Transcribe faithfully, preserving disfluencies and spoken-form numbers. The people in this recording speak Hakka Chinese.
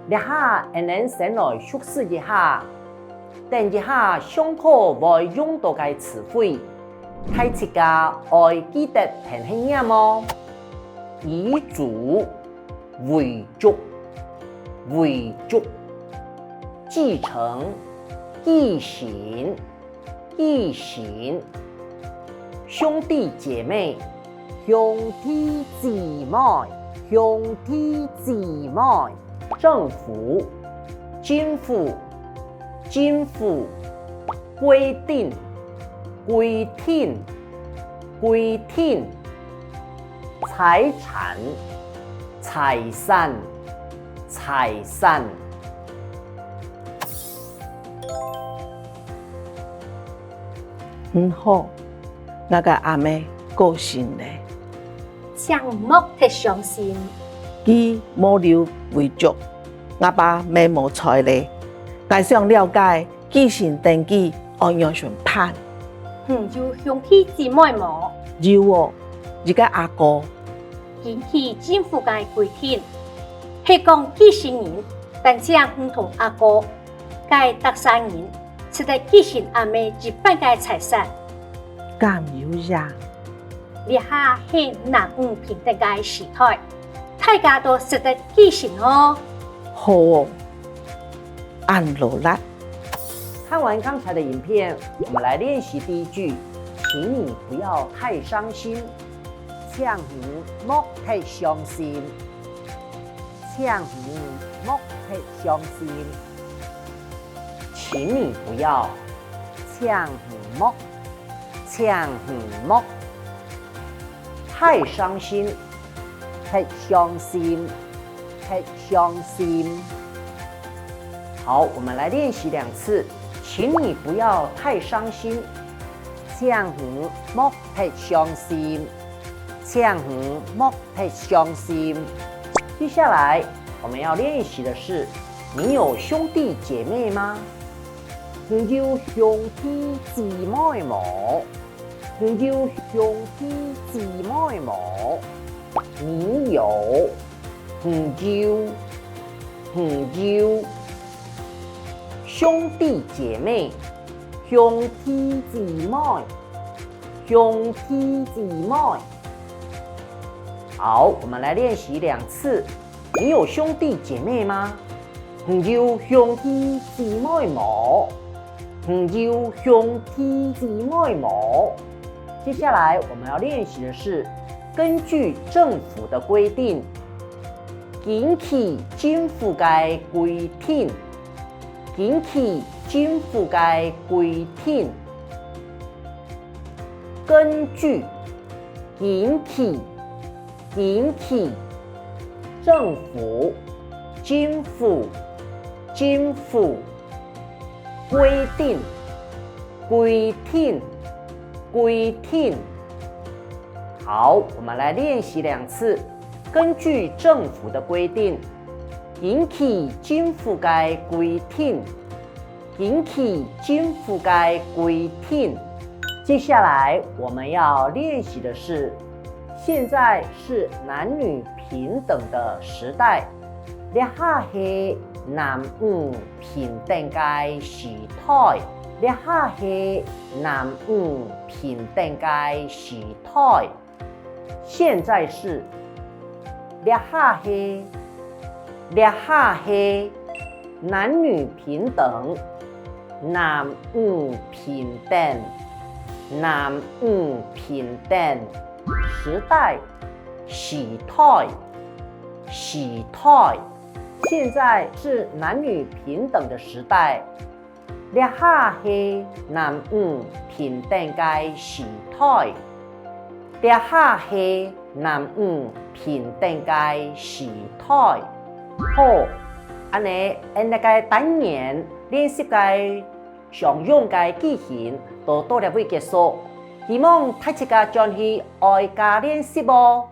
這下𠊎等先來熟識一下，等一下上課會用到个詞彙，大自家愛記得跈等唸哦。遺囑、遺囑、遺囑、繼承、繼承、 繼承、兄弟姊妹、兄弟姊妹、兄弟姊妹、政府、政府、政府、規定、規定、規定、財產、財產、財產。 你好，𠊎个阿姆過身了。請莫忒傷心。佢無留遺囑，𠊎爸乜無在了。𠊎想了解繼承登記愛仰般辦。你有兄弟姊妹無？有哦，一個阿哥。根據政府个規定，係講繼承人單淨你同阿哥，該逐儕人 值得繼承阿姆一半个財產。敢有影？這下係男女平等个時代，大家都值得繼承哦。好哦，恁勞力。看完剛才的影片，我們來練習第一句，請你不要太傷心。請你莫忒傷心。請你莫忒傷心。 請你不要，請你莫，請你莫，太傷心，忒傷心，忒傷心。好，我們來練習兩次，請你不要太傷心，請你莫忒傷心。 請你莫忒傷心。接下來，我們要練習的是，你有兄弟姐妹嗎？你有兄弟姊妹無？你有兄弟姊妹無？你有，你有，你有。兄弟姐妹，兄弟姊妹，兄弟姊妹。 好，我們來練習兩次。你有兄弟姐妹嗎？你有兄弟姊妹無？你有兄弟姊妹無？接下來我們要練習的是根據政府的規定，根據政府个規定，根據政府个規定，根據 根據，根據，政府，政府，政府，規定，規定，規定。好，我們來練習兩次。根據政府的規定，根據政府个規定， 根據政府个規定。接下來我們要練習的是，現在是男女平等的時代。這下係男女平等个時代。這下係男女平等个時代。 現在是，這下係，這下係，男女平等，男女平等，男女平等，時代，時代，時代。現在是男女平等的時代。 這下係男女平等个時代。這下係男女平等个時代。好，恁呢，𠊎等个單元練習个常用个句型就到這位結束。希望大自家轉去愛加練習哦。